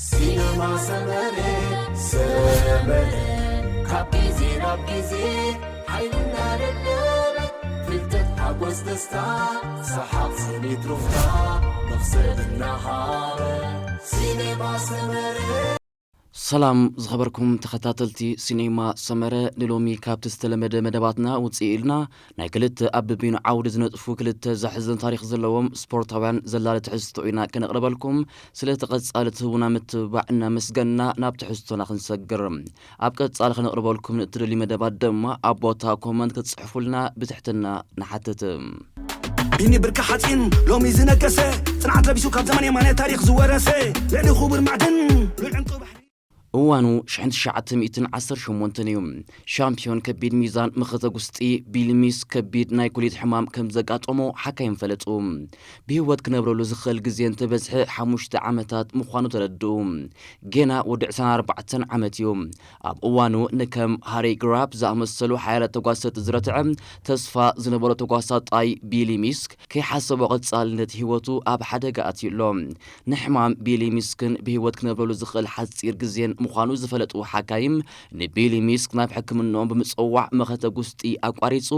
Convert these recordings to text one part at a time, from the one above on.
ሲነማ ሰመረ ሰመረ ካብ ግዜ ናብ ግዜ ሓይልና ደለበ ፍልጠት ሓጎስ ደስታ ሰሓቕ ስኒት ሩፍታ መኽሰብ እናሃበ ሲነማ ሰመረ። ሰላም ዝኸበርኩም ተኸታተልቲ ሲኔማ ሰመረ፣ ንሎሚ ካብቲ ዝተለመደ መደባትና ውፅእ ኢልና ናይ ክልተ ኣብ በቢኑ ዓውዲ ዝነጥፉ ክልተ ዘሕዝን ታሪኽ ዘለዎም ስፖርታውያን ዘላለ ትሕዝቶ ኢና ከነቕርበልኩም። ስለቲ ቀጻሊ ትህቡና ምትብባዕ እናመስገንና ናብ ትሕዝቶና ክንሰግር። ኣብ ቀጻሊ ከነቕርበልኩም ንእትደልዩ መደባት ድማ ኣብ ቦታ ኮመንት ክትጽሕፉልና ብትሕትና ንሓትት። ቢኒ ብርኪ ሓፂን ሎሚ ዝነገሰ ፅንዓት ለቢሱ ካብ ዘመን የማነ ታሪክ ዝወረሰ ልዕሊ ክቡር ማዕድን ሉል ዕንቁ ባሕሪ እዋኑ ሽሕን ትሽዓተ ሚእትን ዓሰርተ ሸሞንተን እዩ። ሻምፒዮን ከቢድ ሚዛን መኸተ ጉስጢ ቢልሚስ ከቢድ ናይ ኩሊት ሕማም ከም ዘጋጠሞ ሓካይም ፈለጡ። ብህይወት ክነብረሉ ዝኽእል ግዜ እንተበዝሐ ሓሙሽተ ዓመታት ምዃኑ ተረድኡ። ጌና ወዲ ዕስራን ኣርባዕተን ዓመት እዩ። ኣብ እዋኑ ንከም ሃሪ ግራፕ ዝኣመሰሉ ሓያላት ተጓሰጥቲ ዝረትዐ ተስፋ ዝነበሮ ተጓሳጣይ ቢሊ ሚስክ ከይሓሰቦ ቀጻልነት ህይወቱ ኣብ ሓደጋ ኣትዩ ኣሎ። ንሕማም ቢሊ ሚስክን ብህይወት ክነብረሉ ዝኽእል ሓጺር ግዜን ምዃኑ ዝፈለጡ ሓካይም ንቢሊ ሚስክ ናብ ሕክምንኦም ብምጽዋዕ መኸተ ጉስጢ ኣቋሪጹ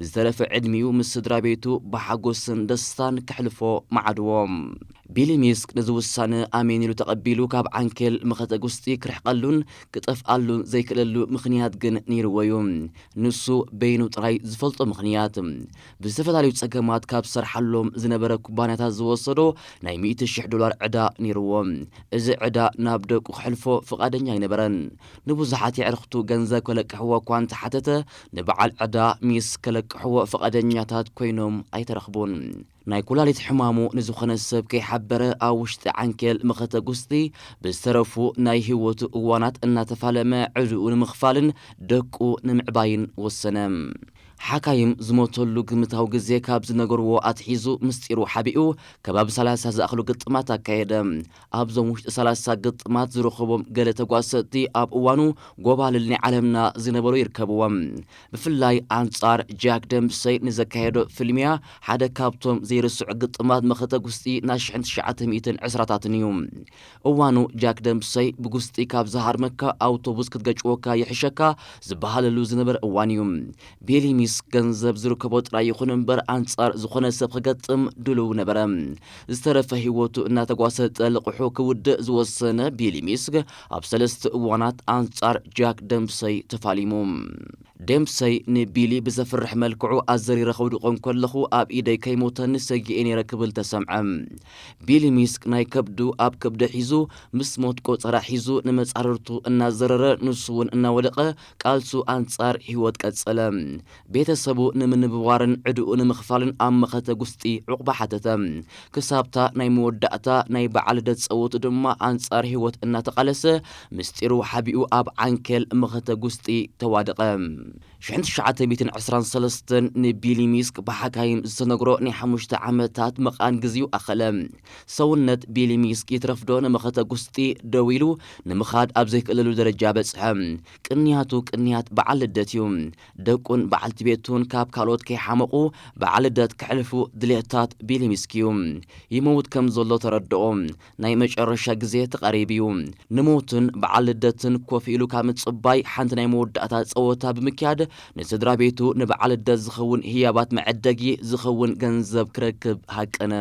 ዝተረፈ ዕድሚኡ ምስ ስድራ ቤቱ ብሓጎስን ደስታን ከሕልፎ መዓድዎ። ቢሊ ሚስክ ነዚ ውሳነ ኣሜን ኢሉ ተቐቢሉ ካብ ዓንኬል መኸተ ጉስጢ ክርሕቐሉን ክጠፍኣሉን ዘይክእለሉ ምኽንያት ግን ነይርዎ እዩ። ንሱ በይኑ ጥራይ ዝፈልጦ ምኽንያት ብዝተፈላለዩ ጸገማት ካብ ዝሰርሓሎም ዝነበረ ኩባንያታት ዝወሰዶ ናይ ሚእቲ ሽሕ ዶላር ዕዳ ነይርዎ። እዚ ዕዳ ናብ ደቁ ክሕልፎ ፍቓደኛ ኣይነበረን። ንብዙሓት የዕርኽቱ ገንዘብ ከለቅሕዎ እኳ እንተሓተተ ንበዓል ዕዳ ሚስክ ከለቅሕዎ ፍቓደኛታት ኮይኖም ኣይተረኽቡን። ናይ ኩላሊት ሕማሙ ንዝኾነ ሰብ ከይሓበረ ኣብ ውሽጢ ዓንኬል መኸተ ጉስጢ ብዝተረፉ ናይ ህይወቱ እዋናት እናተፋለመ ዕድኡ ንምኽፋልን ደቁ ንምዕባይን ወሰነ። ሓካይም ዝሞተሉ ግምታዊ ግዜ ካብ ዝነገርዎ ኣትሒዙ ምስጢሩ ሓቢኡ ከባቢ ሰላሳ ዝኣኽሉ ግጥማት ኣካየደ። ኣብዞም ውሽጢ ሰላሳ ግጥማት ዝረኸቦም ገለ ተጓሰጥቲ ኣብ እዋኑ ጎባልል ናይ ዓለምና ዝነበሩ ይርከብዎም። ብፍላይ ኣንጻር ጃክ ደምሰይ ንዘካየዶ ፍልሚያ ሓደ ካብቶም ዘይርስዑ ግጥማት መኸተ ጉስጢ ናይ ሽሕን ትሽዓተ ሚእትን ዕስራታትን እዩ። እዋኑ ጃክ ደምሰይ ብጉስጢ ካብ ዝሃርመካ ኣውቶቡስ ክትገጭወካ ይሕሸካ ዝበሃለሉ ዝነበረ እዋን እዩ። ቢሊ ሚስክ ገንዘብ ዝርከቦ ጥራይ ይኹን እምበር ኣንጻር ዝኾነ ሰብ ክገጥም ድሉው ነበረ። ዝተረፈ ህይወቱ እናተጓሰጠ ልቕሑ ክውድእ ዝወሰነ ቢሊ ሚስክ ኣብ ሰለስተ እዋናት ኣንጻር ጃክ ደምሰይ ተፋሊሙ። ደምሰይ ንቢሊ ብዘፍርሕ መልክዑ ኣዘሪረ ከውድቖ እንከለኹ ኣብ ኢደይ ከይሞተኒ ሰጊኤ ነይረ ክብል ተሰምዐ። ቢሊ ሚስክ ናይ ከብዱ ኣብ ከብደ ሒዙ ምስ ሞት ቆጸራ ሒዙ ንመጻርርቱ እናዘረረ ንሱ እውን እናወደቐ ቃልሱ ኣንጻር ህይወት ቀጸለ። ቤተሰቡ ንምንብባርን ዕድኡ ንምኽፋልን ኣብ መኸተ ጉስጢ ዑቕባ ሓተተ። ክሳብታ ናይ መወዳእታ ናይ በዓል ልደት ጸወቱ ድማ ኣንጻር ህይወት እናተቓለሰ ምስጢሩ ሓቢኡ ኣብ ዓንኬል መኸተ ጉስጢ ተዋደቐ። ሽሕን ትሽዓተ ሚእትን ዕስራን ሰለስተን ንቢሊ ሚስክ ብሓካይም ዝተነግሮ ናይ ሓሙሽተ ዓመታት መቓን ግዜኡ ኣኸለ። ሰውነት ቢሊ ሚስክ ይትረፍዶ ንመኸተ ጉስጢ ደው ኢሉ ንምኻድ ኣብ ዘይክእለሉ ደረጃ በጽሐ። ቅንያቱ ቅንያት በዓል ልደት እዩ። ደቁን በዓልቲ ቤቱን ካብ ካልኦት ከይሓመቑ በዓል ልደት ከሕልፉ ድሌታት ቢሊ ሚስክ እዩ። ይመውት ከም ዘሎ ተረድኦ። ናይ መጨረሻ ግዜ ተቓሪቡ እዩ። ንሞትን በዓል ልደትን ኮፍ ኢሉ ካብ ምጽባይ ሓንቲ ናይ መወዳእታ ጸወታ ብምክያድ ንስድራ ቤቱ ንበዓል ልደት ዝኸውን ህያባት መዐደጊ ዝኸውን ገንዘብ ክረክብ ሃቀነ።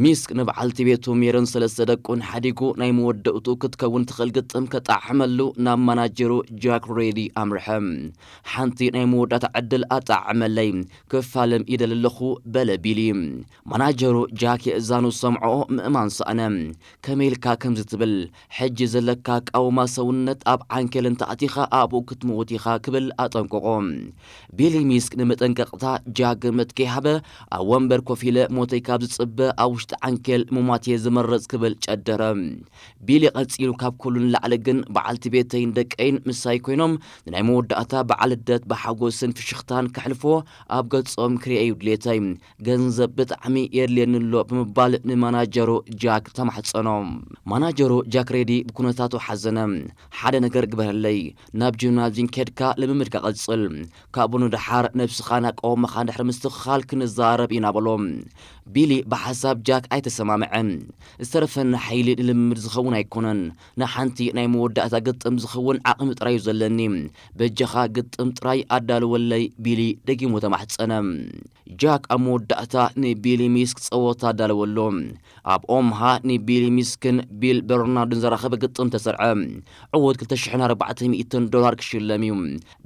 ሚስክ ንበዓልቲ ቤቱ ሜሮን ሰለስተ ደቁን ሓዲጉ ናይ መወዳእቱ ክትከውን ትኽእል ግጥም ከጣዕመሉ ናብ ማናጀሩ ጃክ ሬዲ ኣምርሐ። ሓንቲ ናይ መወዳእታ ዕድል ኣጣዕመለይ ክፋለም ይደሊ ኣለኹ በለ ቢሊ። ማናጀሩ ጃክ የእዛኑ ሰምዖ ምእማን ሰኣነ። ከመይ ኢልካ ከምዚ ትብል? ሕጂ ዘለካ ኣቃውማ ሰውነት ኣብ ዓንኬል እንተኣቲኻ ኣብኡ ክትምውት ኢኻ ክብል ኣጠንቀቖ። ቢሊ ሚስክ ንመጠንቀቕታ ጃክ ግምት ከይሃበ ኣብ ወንበር ኮፍ ኢለ ሞተይ ካብ ዝጽበ ኣብ ውሽጢ ዓንኬል ምሟት እየ ዝመርጽ ክብል ጨደረ። ቢሊ ቀጺሉ ካብ ኩሉ ንላዕሊ ግን በዓልቲ ቤተይን ደቀይን ምሳይ ኮይኖም ንናይ መወዳእታ በዓል ልደት ብሓጎስን ፍሽኽታን ከሕልፎ ኣብ ገጾም ክርእየዩ ድሌተይ። ገንዘብ ብጣዕሚ የድልየኒ ኣሎ ብምባል ንማናጀሩ ጃክ ተማሕጸኖ። ማናጀሩ ጃክ ሬዲ ብኩነታቱ ሓዘነ። ሓደ ነገር ግበረለይ፣ ናብ ጂምናዝዩም ከድካ ልምምድካ ቀጽል። ካብኡ ንደሓር ነብስኻን ኣቃውማኻን ድሕሪ ምስትኽኻል ክንዘራረብ ኢና በሎ። ቢሊ ብሓሳብ ጃክ ኣይተሰማምዐን። "ዝተረፈና ሓይሊ ንልምምድ ዝኸውን ኣይኮነን። ንሓንቲ ናይ መወዳእታ ግጥም ዝኸውን ዓቕሚ ጥራይ እዩ ዘለኒ። በጃኻ ግጥም ጥራይ ኣዳልወለይ" ቢሊ ደጊሙ ተማሕጸነ። ጃክ ኣብ መወዳእታ ንቢሊ ሚስክ ጸወታ ኣዳለወሉ። ኣብ ኦምሃ ንቢሊ ሚስክን ቢል በርናርድን ዘራኸበ ግጥም ተሰርዐ። ዕዉት ክልተ ሽሕን ኣርባዕተ ሚእትን ዶላር ክሽለም እዩ።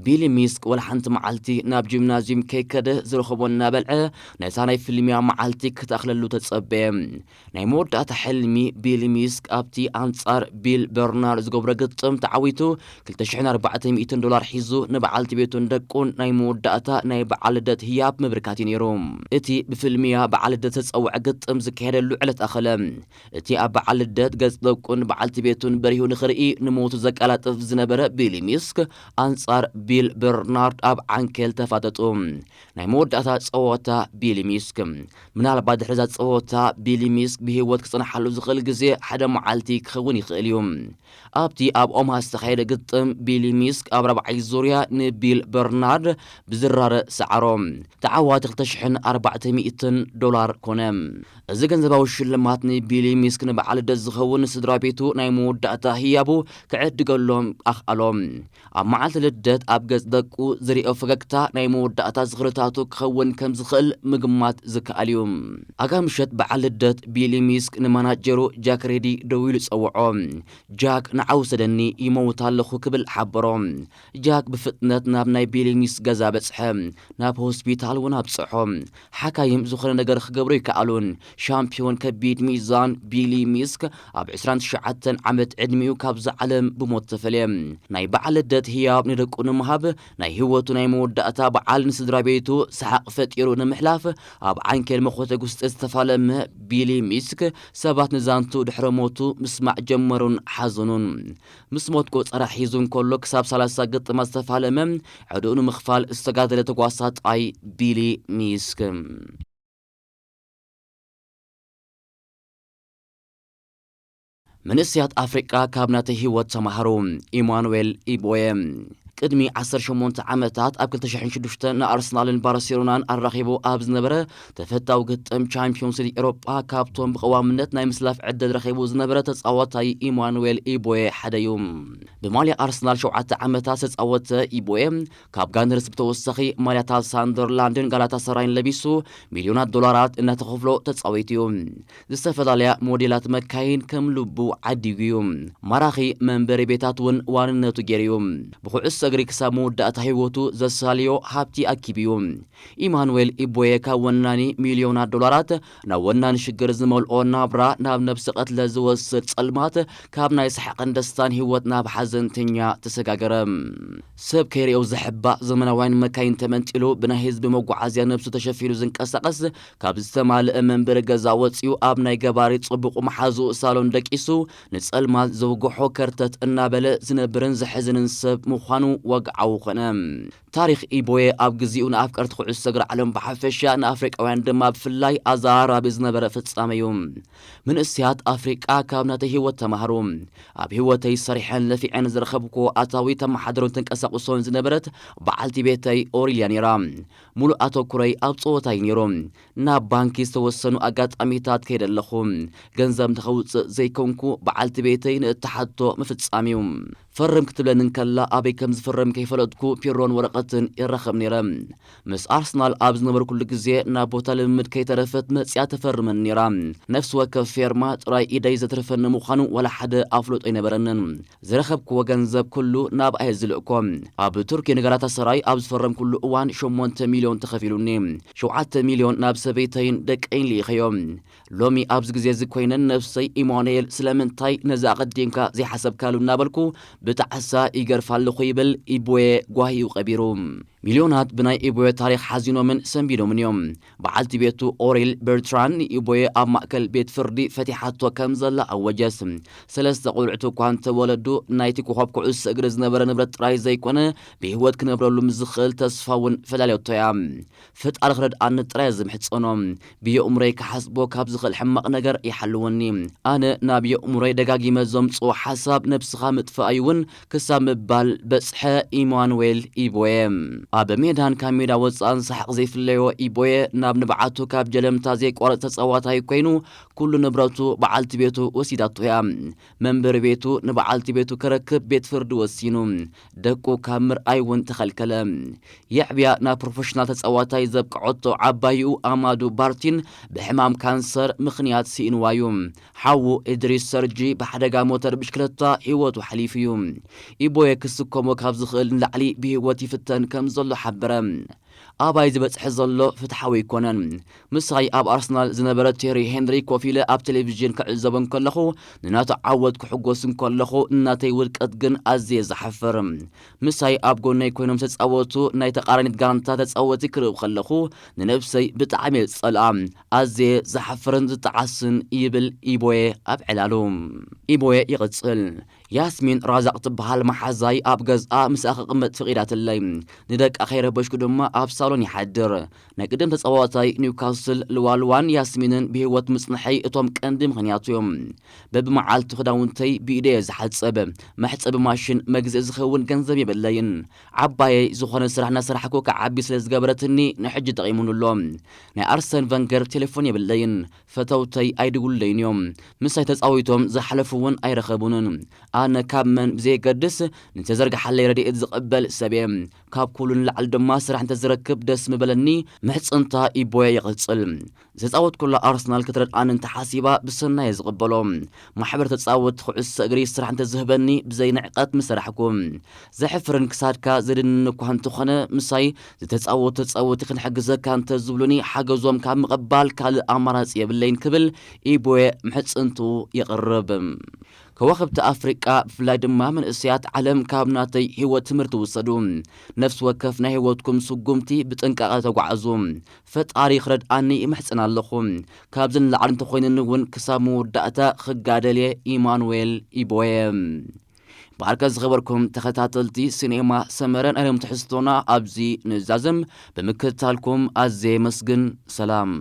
ቢሊ ሚስክ ወላ ሓንቲ መዓልቲ ናብ ጂምናዝዩም ከይከደ ዝረኸቦ እናበልዐ ነታ ናይ ፍልሚያ መዓልቲ ክትኣኽለሉ ተጸበየ። ናይ መወዳእታ ሕልሚ ቢሊ ሚስክ ኣብቲ ኣንጻር ቢል በርናርድ ዝገብሮ ግጥም ተዓዊቱ ክልተ ሽሕን ኣርባዕተ ሚእትን ዶላር ሒዙ ንበዓልቲ ቤቱን ደቁን ናይ መወዳእታ ናይ በዓል ልደት ህያብ ምብርካት እዩ ነይሩ። እቲ ብፍልሚያ በዓል ልደት ዝተጸውዐ ግጥም ዝካየደሉ ዕለት ኣኸለ። እቲ ኣብ በዓል ልደት ገጽ ደቁን በዓልቲ ቤቱን በሪሁ ንኽርኢ ንሞቱ ዘቀላጥፍ ዝነበረ ቢሊ ሚስክ ኣንጻር ቢል በርናርድ ኣብ ዓንኬል ተፋጠጡ። ናይ መወዳእታ ጸወታ ቢሊ ሚስክ። ምናልባት ድሕሪ እዛ ጸወታ ቢሊ ሚስክ ብህይወት ክጸንሓሉ ዝኽእል ግዜ ሓደ መዓልቲ ክኸውን ይኽእል እዩ። ኣብቲ ኣብ ኦማሃ ዝተኻየደ ግጥም ቢሊ ሚስክ ኣብ ራብዓይ ዙርያ ንቢል በርናርድ ብዝራረ ሰዓሮ። ተዓዋቲ ክልተ ሽሕን ኣርባዕተ ሚእትን ዶላር ኮነ። እዚ ገንዘባዊ ሽልማት ንቢሊ ሚስክ ንበዓል ልደት ዝኸውን ንስድራ ቤቱ ናይ መወዳእታ ህያቡ ክዕድገሎም ኣኽኣሎም። ኣብ መዓልቲ ልደት ኣብ ገጽ ደቁ ዝሪኦ ፈገግታ ናይ መወዳእታ ዝኽርታቱ ክኸውን ከም ዝኽእል ምግማት ዝከኣል እዩ። ኣጋ ምሸት በዓል ልደት ቢሊ ሚስክ ንማናጀሩ ጃክ ሬዲ ደዊሉ ጸውዖ። ጃክ ንዓ ውሰደኒ፣ ይመውት ኣለኹ ክብል ሓበሮ። ጃክ ብፍጥነት ናብ ናይ ቢሊ ሚስክ ገዛ በጽሐ። ናብ ሆስፒታል እውን ኣብጽሖ። ሓካይም ዝኾነ ነገር ክገብሩ ይከኣሉን። ሻምፒዮን ከቢድ ሚዛን ቢሊ ሚስክ ኣብ ዕስራን ትሽዓተን ዓመት ዕድሚኡ ካብዛ ዓለም ብሞት ተፈልየ። ናይ በዓል ልደት ህያብ ንደቁ ንምሃብ ናይ ህይወቱ ናይ መወዳእታ በዓል ንስድራ ቤቱ ሰሓቕ ፈጢሩ ንምሕላፍ ኣብ ዓንኬል መኾተ ጉስጢ ዝተፋለመ ቢሊ ሚስክ ሰባት ንዛንቱ ድሕሪ ሞቱ ምስማዕ ጀመሩን ሓዘኑን። ምስ ሞት ቆጸራ ሒዙ እንከሎ ክሳብ ሰላሳ ግጥማት ዝተፋለመ ዕድኡ ንምኽፋል ዝተጋደለ ተጓሳጣይ ቢሊ ሚስክ። መንእሰያት ኣፍሪቃ ካብ ናተይ ህይወት ተማሃሩ። ኢማኑኤል ኢቦየ። ቅድሚ ዓሰርተ ሸሞንተ ዓመታት ኣብ ክልተ ሽሕን ሽዱሽተን ንኣርሰናልን ባርሴሎናን ኣራኺቡ ኣብ ዝነበረ ተፈታዊ ግጥም ቻምፒዮንስ ሊግ ኤሮጳ ካብቶም ብቐዋምነት ናይ ምስላፍ ዕድል ረኺቡ ዝነበረ ተጻዋታይ ኢማኑኤል ኢቦየ ሓደ እዩ። ብማልያ ኣርሰናል ሸውዓተ ዓመታት ዝተጻወተ ኢቦየ ካብ ጋነርስ ብተወሳኺ ማልያታት ሳንደርላንድን ጋላታሰራይን ለቢሱ ሚልዮናት ዶላራት እናተኸፍሎ ተጻዊቱ እዩ። ዝተፈላለያ ሞዴላት መካይን ከም ልቡ ዓዲጉ እዩ። ማራኺ መንበሪ ቤታት እውን ዋንነቱ ገይሩ እዩ። ብኩዕሶ እግሪ ክሳብ መወዳእታ ህይወቱ ዘሳልዮ ሃብቲ ኣኪቡ እዩ። ኢማኑኤል ኢቦየ ካብ ወናኒ ሚልዮናት ዶላራት ናብ ወናኒ ሽግር ዝመልኦ ናብራ፣ ናብ ነብሲ ቀትለ ዝወስድ ጸልማት፣ ካብ ናይ ሰሓቕን ደስታን ህይወት ናብ ሓዘንተኛ ተሰጋገረ። ሰብ ከይርእዮ ዘሕባእ ዘመናውያን መካይን ተመንጢሉ ብናይ ህዝቢ መጓዓዝያ ነብሱ ተሸፊኑ ዝንቀሳቐስ ካብ ዝተማልአ መንበሪ ገዛ ወጺኡ ኣብ ናይ ገባሪ ጽቡቕ መሓዝኡ ሳሎን ደቂሱ ንጸልማት ዘውግሖ ከርተት እናበለ ዝነብርን ዘሕዝንን ሰብ ምዃኑ ወግዓዊ ኾነ። ታሪኽ ኢቦየ ኣብ ግዜኡ ንኣፍቀርቲ ኩዕሶ እግሪ ዓለም ብሓፈሻ ንኣፍሪቃውያን ድማ ብፍላይ ኣዘራራቢ ዝነበረ ፍጻመ እዩ። መንእሰያት ኣፍሪቃ ካብ ናተይ ህይወት ተማሃሩ። ኣብ ህይወተይ ሰሪሐን ለፊዐን ዝረኸብኩዎ ኣታዊ ተመሓድሮን ተንቀሳቕሶን ዝነበረት በዓልቲ ቤተይ ኦሪልያ ነይራ። ሙሉእ ኣተኩሮይ ኣብ ጸወታ እዩ ነይሩ። ናብ ባንኪ ዝተወሰኑ ኣጋጣሚታት ከይደ ኣለኹ። ገንዘብ ንኸውጽእ ዘይኮንኩ፣ በዓልቲ ቤተይ ንእትሓቶ ምፍጻም እዩ። ፈርም ክትብለኒ እንከላ፣ ኣበይ ከም ዝፍርም ከይፈለጥኩ ፒሮን ወረቐትን ይራኸብ ነይረ። ምስ ኣርሰናል ኣብ ዝነበርኩሉ ግዜ፣ ናብ ቦታ ልምምድ ከይተረፈት መጺኣ ተፈርመኒ ነይራ። ነፍሲ ወከፍ ፌርማ ጥራይ ኢደይ ዘትርፈኒ ምዃኑ ዋላ ሓደ ኣፍልጦ ኣይነበረንን። ዝረኸብክዎ ገንዘብ ኩሉ ናብኣ እየ ዝልእኮ። ኣብ ቱርኪ ንጋላታሰራይ ኣብ ዝፈረምኩሉ እዋን ሸሞንተ ሚልዮን ተኸፊሉኒ። ሸውዓተ ሚልዮን ናብ ሰበይተይን ደቀይን ልኢኸዮም። ሎሚ ኣብዚ ግዜ እዚ ኮይነን ነፍሰይ፣ ኢማኑኤል፣ ስለምንታይ ነዚ ኣቐዲምካ ዘይሓሰብካሉ እናበልኩ ብጣዕሳ ይገርፋ ኣለኹ ይብል ኢቦየ ጓሂኡ ቀቢሩ። ሚልዮናት ብናይ ኢቦየ ታሪኽ ሓዚኖምን ሰንቢዶምን እዮም። በዓልቲ ቤቱ ኦሪል በርትራን ንኢቦየ ኣብ ማእከል ቤት ፍርዲ ፈቲሓቶ ከም ዘላ ኣወጀት። ሰለስተ ቆልዑት እኳ እንተወለዱ፣ ናይቲ ኮኾብ ኩዕሶ እግሪ ዝነበረ ንብረት ጥራይ ዘይኮነ፣ ብህይወት ክነብረሉ ምስ ዝኽእል ተስፋ እውን ፈላልዮቶ እያ። "ፈጣሪ ክረድኣኒ ጥራይ ዝምሕጸኖ፣ ብየእምሮይ ክሓስቦ ካብ ዝኽእል ሕማቕ ነገር ይሓልወኒ። ኣነ ናብ የእምሮይ ደጋጊመ ዘምጽኦ ሓሳብ ነብስኻ ምጥፋእ እዩ እውን ክሳብ ምባል በጽሐ" ኢማኑኤል ኢቦየ። ኣብ ሜዳን ካብ ሜዳ ወጻእን ሰሓቕ ዘይፍለዮ ኢቦየ፣ ናብ ንብዓቱ ካብ ጀለምታ ዘይቆረጽ ተጻዋታይ ኮይኑ፣ ኩሉ ንብረቱ በዓልቲ ቤቱ ወሲዳቶ እያ። መንበሪ ቤቱ ንበዓልቲ ቤቱ ክረክብ ቤት ፍርዲ ወሲኑ። ደቁ ካብ ምርኣይ እውን ተኸልከለ። የዕብያ ናብ ፕሮፌሽናል ተጻዋታይ ዘብቅዐቶ ዓባይኡ ኣማዱ ባርቲን ብሕማም ካንሰር ምኽንያት ስኢንዋ እዩ። ሓዉ እድሪስ ሰርጂ ብሓደጋ ሞተር ብሽክለታ ህይወቱ ሓሊፉ እዩ። ኢቦየ ክስከሞ ካብ ዝኽእል ንላዕሊ ብህይወት ይፍተን ከም ዘሎ ሓበረ። ኣባይ ዝበጽሐ ዘሎ ፍትሓዊ ኣይኮነን። ምሳይ ኣብ ኣርሰናል ዝነበረ ቴሪ ሄንሪ ኮፍ ኢለ ኣብ ቴሌቪዥን ክዕዘቦ እንከለኹ፣ ንናቱ ዓወት ክሕጎስ እንከለኹ፣ እናተይ ውድቀት ግን ኣዝየ ዝሓፍር። ምሳይ ኣብ ጎነይ ኮይኖም ዝተጻወቱ ናይ ተቃራኒት ጋንታ ተጻወቲ ክርኢ ከለኹ፣ ንነብሰይ ብጣዕሚ እየ ዝጸልኣ። ኣዝየ ዝሓፍርን ዝጠዓስን ይብል ኢቦየ ኣብ ዕላሉ። ኢቦየ ይቕጽል። ያስሚን ራዛቕ ትበሃል መሓዛይ ኣብ ገዝኣ ምስኣ ክቕመጥ ፍቒዳትለይ። ንደቃ ከይረበሽኩ ድማ ኣብ ሳሎን ይሓድር። ናይ ቅድም ተጻዋታይ ኒውካስል ልዋልዋን ያስሚንን ብህይወት ምጽንሐይ እቶም ቀንዲ ምኽንያት እዮም። በብመዓልቱ ክዳውንተይ ብኢደየ ዝሓጽብ፣ መሕጸቢ ማሽን መግዝኢ ዝኸውን ገንዘብ የብለይን። ዓባየይ ዝኾነ ስራሕ እናሰራሕኩ ክዓቢ ስለ ዝገበረትኒ ንሕጂ ጠቒሙኒ ኣሎ። ናይ ኣርሰን ቨንገር ቴሌፎን የብለይን። ፈተውተይ ኣይድውለይን እዮም። ምሳይ ተጻዊቶም ዝሓለፉ እውን ኣይረኸቡንን። ኣነ ካብ መን ብዘየገድስ ንተዘርግሓለይ ረድኤት ዝቕበል ሰብ እየ። ካብ ኩሉ ንላዕሊ ድማ ስራሕ እንተዝረክብ ደስ ምበለኒ። ምሕጽንታ ኢቦየ ይቕጽል። ዝተጻወትኩላ ኣርሰናል ክትረድኣኒ እንተሓሲባ ብሰናይ እየ ዝቕበሎ። ማሕበር ተጻወትቲ ኩዕሶ እግሪ ስራሕ እንተዝህበኒ ብዘይ ንዕቀት ምሰራሕኩ። ዘሕፍርን ክሳድካ ዘድንን እኳ እንተኾነ፣ ምሳይ ዝተጻወቱ ተጻወቲ ክንሕግዘካ እንተዝብሉኒ ሓገዞም ካብ ምቕባል ካልእ ኣማራጺ የብለይን ክብል ኢቦየ ምሕጽንትኡ የቕርብ። ከዋኽብቲ ኣፍሪቃ ብፍላይ ድማ መንእሰያት ዓለም ካብ ናተይ ህይወት ትምህርቲ ውሰዱ። ነፍሲ ወከፍ ናይ ህይወትኩም ስጉምቲ ብጥንቃቐ ተጓዓዙ። ፈጣሪ ክረድኣኒ ይምሕጽን ኣለኹ። ካብዚ ንላዕሊ እንተኾይኑኒ እውን ክሳብ መወዳእታ ክጋደል እየ። ኢማኑኤል ኢቦየ። ብዓርከ ዝኸበርኩም ተኸታተልቲ ሲኔማ ሰመረ፣ ናይ ሎም ትሕዝቶና ኣብዚ ንዛዝም። ብምክትታልኩም ኣዝየ የመስግን። ሰላም።